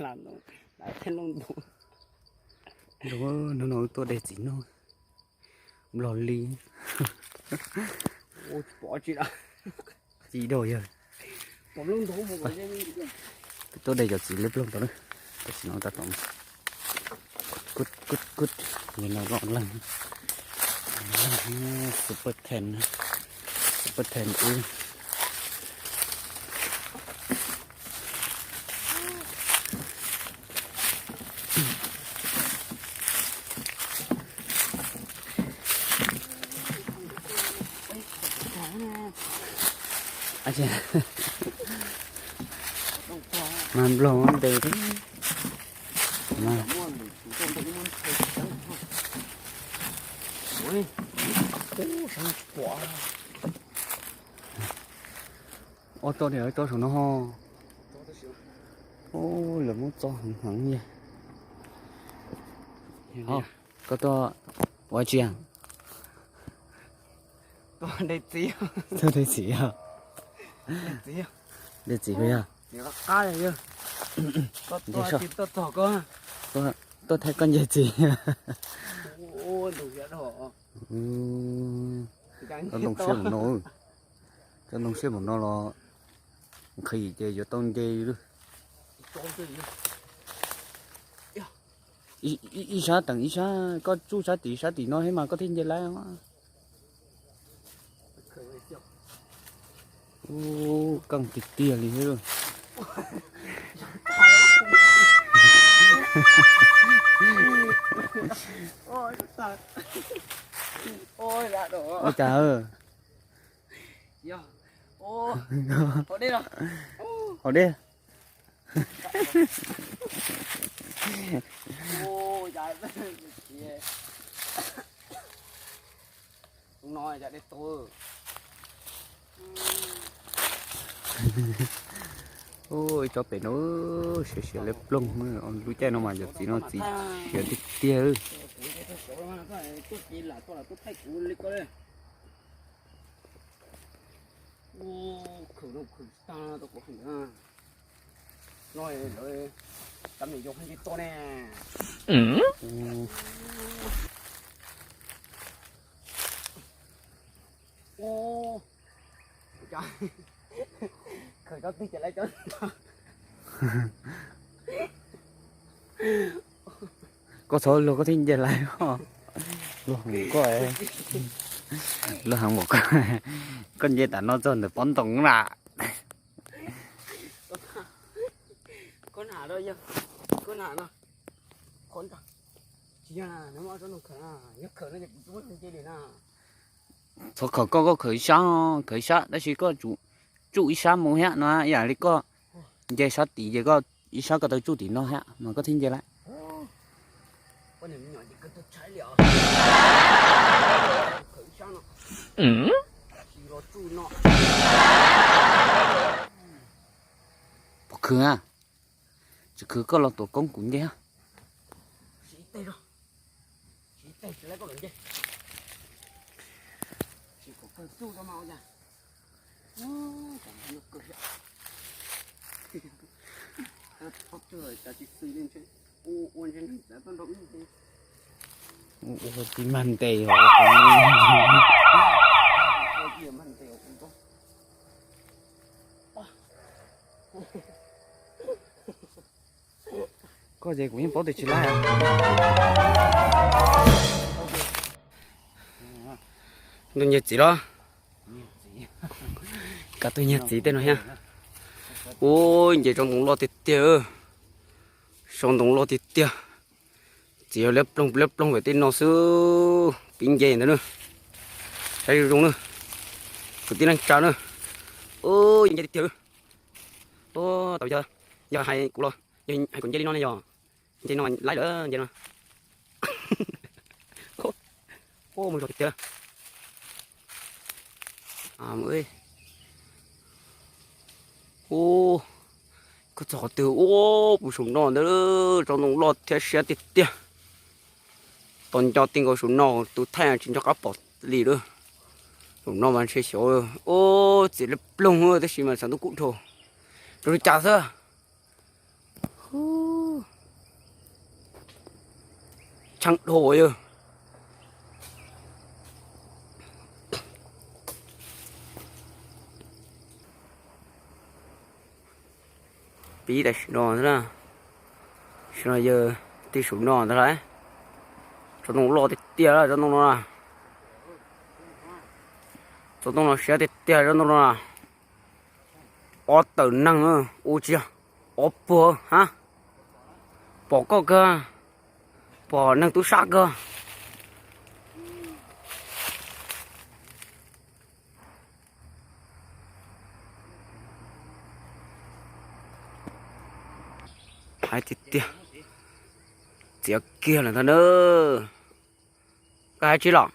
Hnub no wb tuaj de txiv noj, nplog li. Ci dua yawg. Tuaj de cov txiv liab ploog tau na. Tam sim no tab tom kut kut kut, yog no loj leej, super ten, super ten ub. Mas nplog ntes. Ob tsob li, tsob saum no ho. Lawv muab txo heev heev li. Koj tuaj ua tsi? Tuaj de txiv. Tuaj de txiv os. De txiv koj yog. Tuaj thaij koj nce txiv. Cov ntoo siab mus no, cov ntoo siab mus no los nqhis ces yuav tau nce lawm. Ib sab teem ib sab, koj tsuj sab tim sab tim no thiab mas koj thiaj nce lawm. Ub, keej tiag tiag li thiab. Ua cas? Haus dej. Ub, ib tsob pem no siav siav liab ploog, lub caij no mas cov txiv no txiv siav tiag tiag. No lawv cov me nyuam yau nce tuaj ne. Khaws tsob twg ces lawv cov. Koj txhob luag koj thiaj nce lawm. Luag heev koj, luag heev koj, koj nce tas no txog ntawm pob ntoo na. Txhob khaws koj, koj khaws ib sab, khaws ib sab tab sis koj tsum tsuj ib sab mus thiab no, ib yam li koj nce sab tid ces koj ib sab koj tau tsuj tim no thiab mas koj thiaj nce lawm. Pov khwv a, tsis khwv koj los tuav koob kuv nce. Ua tib mag ntes os. Koj ces kuv yeej paub tias tsis laib. Ntuj, nce txiv los? Kav tuaj nyiag txiv tej no thiab. Ua, nce tsob ntoo loj tiag tiag. Tsob ntoo loj tiag tiag. Txiv liab ploog liab ploog pem tej no xwb. Pib nce ntawd na. Saib zoo zoo na. Kwv tij neej tsa na. Ua, nce tiag tiag. Ua, tau yog, yog hais kuv los, yog hais kuv nce li no ne yog. Nce no laib lawm nce no. Ua, mus zog tiag tiag. Ua, koj txog qhov twg ua, puv saum no ntawd tsob ntoo loj thiab siab tiag tiag. Tau nco tij nkaus saum no tus thaij tsis nco qab pom li lawm. Saum no mas ntshe xyov, ua, txiv liab ploog tab sis mas xav ntuj kub dhau. Rau li cas xwb. cheeb dhau yawg. Pib tam sim no na, tam sim no yawg tij saum no ntag lauj. Tsob ntoo loj tiag tiag tsob ntoo no. Tsob ntoo no siab tiag tiag tsob ntoo no. Ob tawm neeg ua tsis yog ob puag hab. Pom koj kawg, pom neeg tub sab kawg. Hais tiag tiag, txiav kiag lawm ntag na. Koj hais tsis los?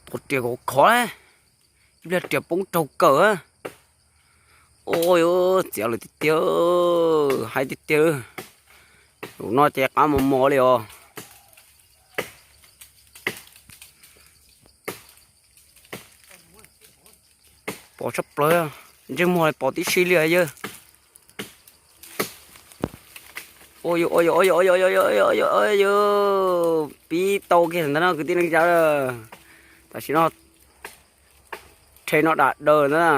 Tus riam khov khov, ib pliag riam poob raug kawm. Ua txiav lawm tiag tiag, hais tiag tiag. Zaum no ces qab mos mos li os. Pom tshaj plaws, ntsej muag pom tib si li yawg. Ua yawg, ua yawg, ua yawg, ua yawg, ua yawg, ua yawg, pib tau kiag ntag no kwv tij neej tsa. Tam sim no rhe no dam daws ntag na.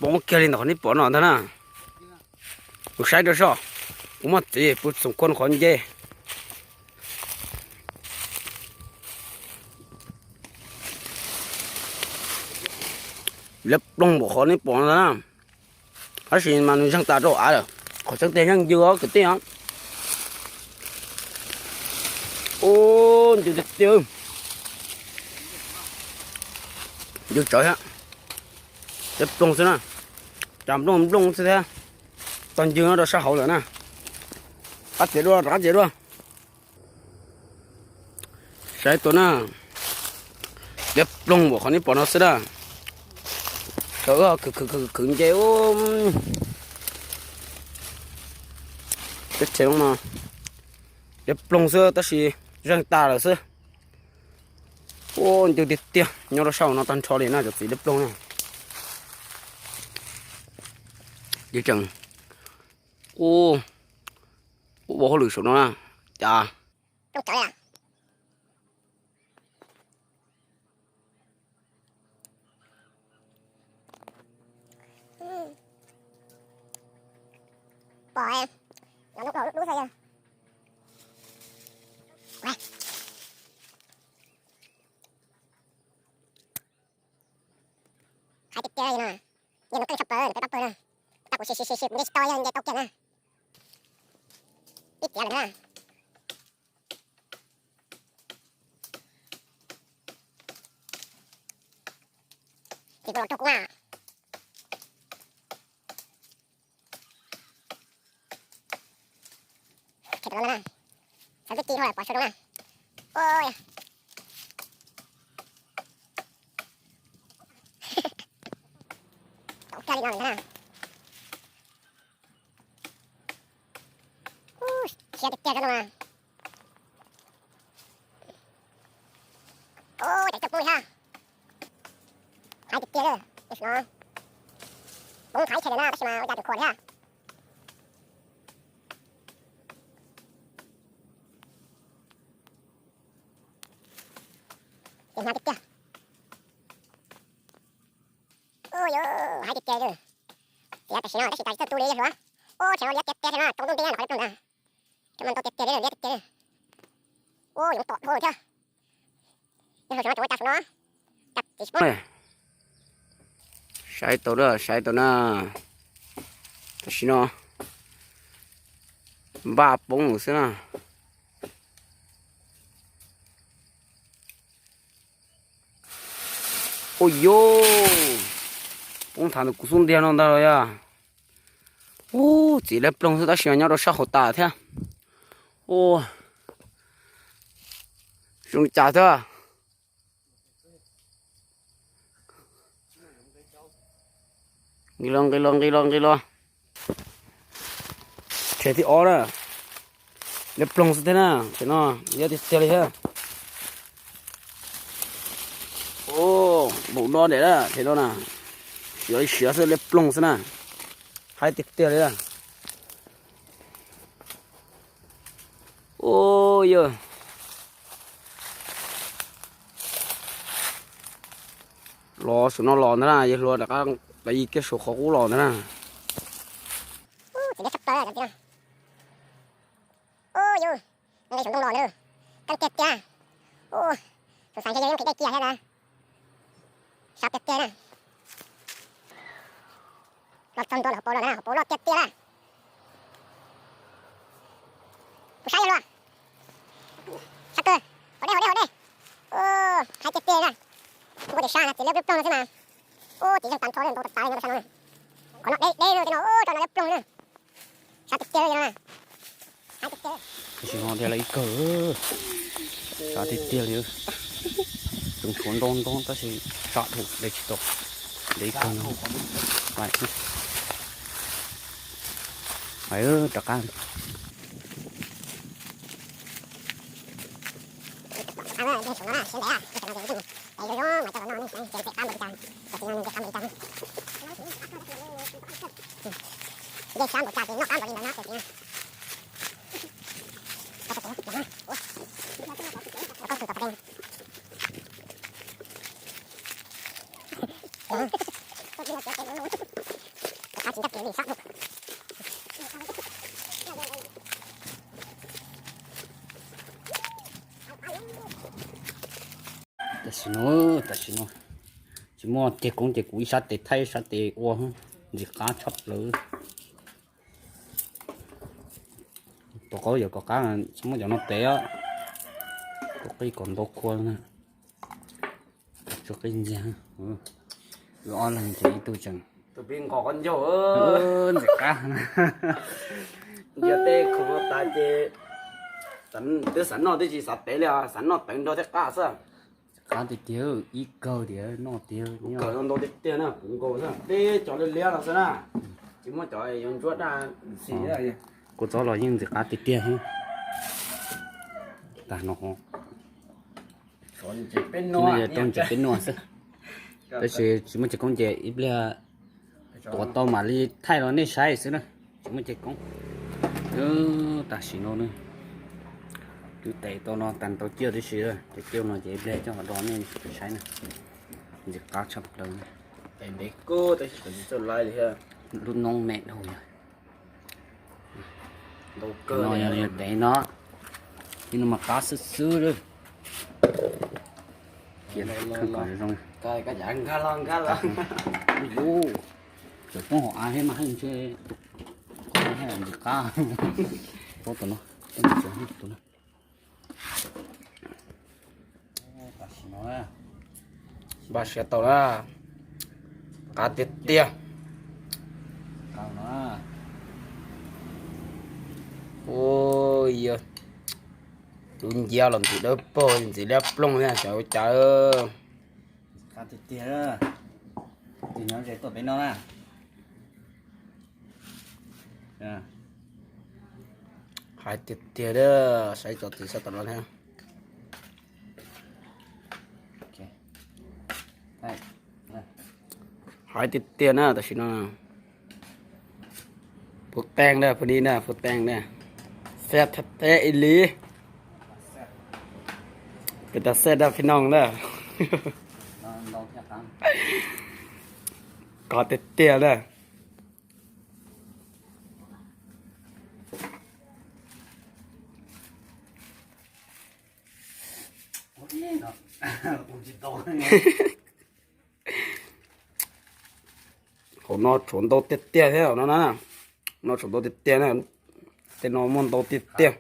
Poob kiag li ntawm qhov nej pom no ntag na. Kuv saib rau soj, kuv muaj txiv puv xoom kua qhov nce. Liab ploog npaum qhov nej pom no ntag na. Tab sis mas nws zeeg tas rau av lawm, qhov tseeb tiag yeej ncw os kwv tij os. Ub, ncw tiag tiag. Ncw tsawv thiab. Liab ploog xwb na. Cas nplooj nplooj xwb thiab. Tau ncw no rau sab hauv lawm na. Qab txiav dua, rov qab txiav dua. Saib tua na. Liab ploog npaum qhov nej pom no xwb na. Sawv khwv khwv khwv khwv nce ub. Teb rhe no liab ploog xwb tab sis zeeg tas lawm xwb. Ub, ncw tiag tiag, nyob rau sab hauv no tag nrho li na cov txiv liab ploog na. Li tseem ub, ua hauj lwm saum no na. Cas pom no dub dub xwb yog. Hais tiag tiag no, nce no qeej tshaj plaws peb pab pawg na. Tau kuv sim sim sim sim nce tsis tau yog nce tau kiag na. Ib tiav lawm na. Ces kuv los raug kub na. Txawm twb ci dhau lawm pov sua rau na. Tau kag li no lawm ntag na. Siab tiag tiag no. Ub, cas coj poob li ha. Hais tiag tiag li, tam sim no poob qhaiv tshaj lawm na tab sis mas ua cas tseem khuam li ha. Ces hnyav tiag tiag. Ub, yuav hais tiag tiag li. Tiav tam sim no tab sis tas tsis txawj tu li yog hluav. Ub, tam sim no liab tiag tiag li no, tau ntub ntiab ntawm qhov liab ploog ntag. Tam sim no ntau tiag tiag li, liab tiag tiag li. Ub, yoov tom dhau thiab. Yog hluav tam sim no, tam sim no. Saib tau na, saib tau na. Tam sim no npaj poob xwb na. Ua yuav poob thav ntawm kuv xub ntiag no ntag los yog. Ub, txiv liab ploog xwb tab sis mas nyob rau sab hauv tas thiab. Ua zoo li cas thiab. Nqis los, nqis los, nqis los, nqis los. Rhe thib ob na. Liab ploog xwb thiab na, tam sim no liab tiag tiag li thiab. Npaum no ntawm na, them no na, siav li siav xwb, liab ploog xwb na. Haib tiag tiag li. Ua yog los saum no los ntag na, yawg hluas rov qab los ib kiag saum qhov qub los ntag na. Txiv liab tshaj plaws cov txiv no. Ua yus, nqis saum ntoo los na, keej tiag tiag. Ua, tus xaiv ntshe yog yeej nqhis dej cia thiab na. Sab tiag tiag na. Los txog ntua ntawm hauv paus los na, hauv paus loj tiag tiag na. Kuv saib yog luaj. Sab kawg, haus dej haus dej haus dej. Ua, haib tiag tiag na. Nkuaj tias sab na, txiv liab ploog no xwb mas. Ua, txiv zeeg tas nrho li, ntau tas tas li no sab no. Qhov no deb deb no, tej no ua rau no liab ploog na. Sab tiag tiag li no. Tab sis no dhia lawm ib kawg, sab tiag tiag li. Tseem tshuav ntau ntau tab sis sab dhau de tsis tau. De ib kawg no. Rov qab. Tam sim no, tam sim no tsis muaj ceg koob ces kuv ib sab tes thaij ib sab tes ua, ntxim qab tshaj plaws. Tus qaub yog kom qab, tsis muaj cov no tev, kom qij kom ntau kua na. Tsuas qij ntxiag, wb ob leeg ces ib tug tseem, tus pib nqos qhov ncauj, ntxim qab. Ntsia tej khoom no tas ces twb xav noj twb tsis xav tev li, xav noj tev nrog thiaj qab xwb. Qab tiag tiag, ib kawg tiag noj tiag. Kawg ntau tiag tiag na, puv nkaus xwb, peb cov liab liab no xwb na, tsis muaj cov yuav ntsuab daj xim. Kua txob los yeej ntxim qab tiag tiag. Tag no, no yog rau ntses peb noj xwb, tab sis tsis muaj ceg koob ces ib pliag tuav tau mam li thaij rau nej saib xwb na. Tsis muaj ceg koob. Tam sim no na, twb tes tau no tag tau ciaj tib si, cov ciaj no ces ib pliag coj los rau nej saib na. Ntxim qab tshaj plaws. Lub noob me dhau yog. Tes no, tes no mas qab xwb xwb. Cia kheej kom zoo. Txawm poob hauv av thiab mas haj ntshe tus qab ntxim qab. Poob tus no, tus no. Npaj siav tau na, qab tiag tiag. Ua yog, lub nciab los ntxim dawb paug ntxim liab ploog thiab, xyov ua cas. Qab tiag tiag, tus nyob ze tuaj peb no na. Hais tiag tiag, saib txog txiv sab tom no thiab. Hais tiag tiag na, tam sim no puv teej na, puv ni na, puv teej na. Xeb thab teb ib li. Pem tas xeb dab phi noo na. Qab tiag tiag na. Hauv no tshuav ntau tiag tiag thiab no na. No tshuav ntau tiag tiag na. Tej no muaj ntau tiag tiag.